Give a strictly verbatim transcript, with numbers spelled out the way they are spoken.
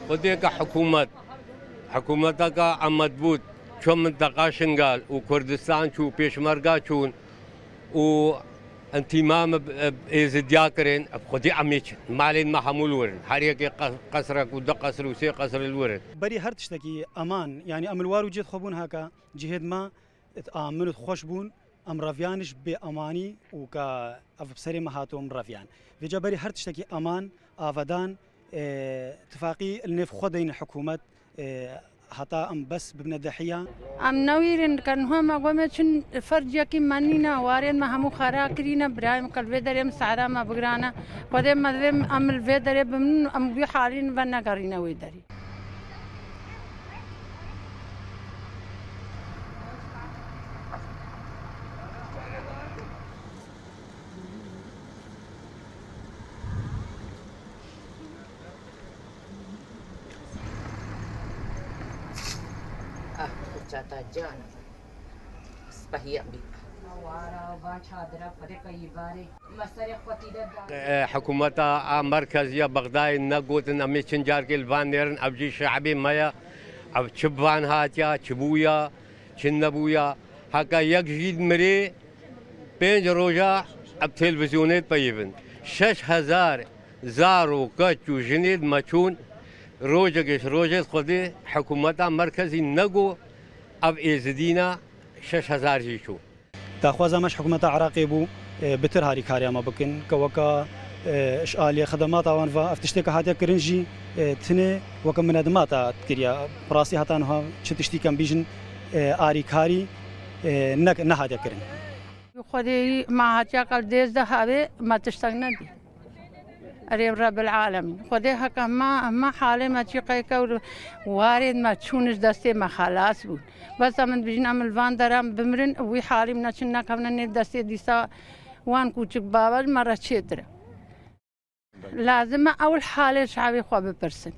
Xwedê ke hikûmet, hikûmeteke emed bût, çi minteqa Şingal û Kurdistan çû, pêşmerga çûn û intîmam bi, bi Êzidiya kirin, bi Xwedê em ê çin. Malên me hemû li wir in. Her yekê qe-, qesrek û du qesr û sê qesr li wir in. Berî her tiştekî eman, yanî em li war û cihê xwe bûn heke, cihêd me, amin û xweş bûn. Em reviyaniş bê emanî û ka ev bi serê me hato em reviyan. Vêca berî her tiştekî eman, avedan, e, tifaqî li nêv xwe deyne hikûmet, e, heta em bes bibine dehiya. Em newîrin ke niha me gome çin ferciyekî me nîne, warên me hemû xera kirîne, birayê min ke li vê derê min sehra me bigirane. Xwedê me divê em li vê derê bimînin, em wî halî ve negerîne wê derê. Ah, çata cana. Spahiyek bî. Wara, van çadira, xwedê qeyî barê. E, hikûmeta a merkezî ya Bexdayê negotin, em ê çin carkê li van nêrin, ev jî şe'bê me ye. Ev çi bi van hatiya, çi bûya, çi nebûya. Heke yek jî dimirê, pênc roja ev televîzyonê dipeyivin. Şeş hezar zar û keç û jinê di me çûn, rojekê ji rojê Xwedê hikûmeta merkezî nego, ev êzidî ne, şeş hezar jî çûn. Daxwaza me ji hikûmeta Iraqê bû, e, bitir harîkariya me bikin, ke weka, e, ji aliyê xidemata wan ve ev tiştê ke hatiye kirin jî, e, tinê weke minedimata dikiriya. Bi rastî heta niha çi tiştî ke em bîjin, e, arîkarî, e, ne, nehatiye kirin. Xwedê me hatiye qel dêzdeh avê me tiştek nedî. Erê Rebbil Alemîn. Xwedê heke me, me halê me çî qey kewr, warên me çûn ji destê me xelas bûn. Bes em dibêjin em li van deran bimirin, wî halî min neçin nekevne nê destê dîsa wan kûçik bava ji me re çêtir e. Lazim e ew li halê şevê xwe bipirsin.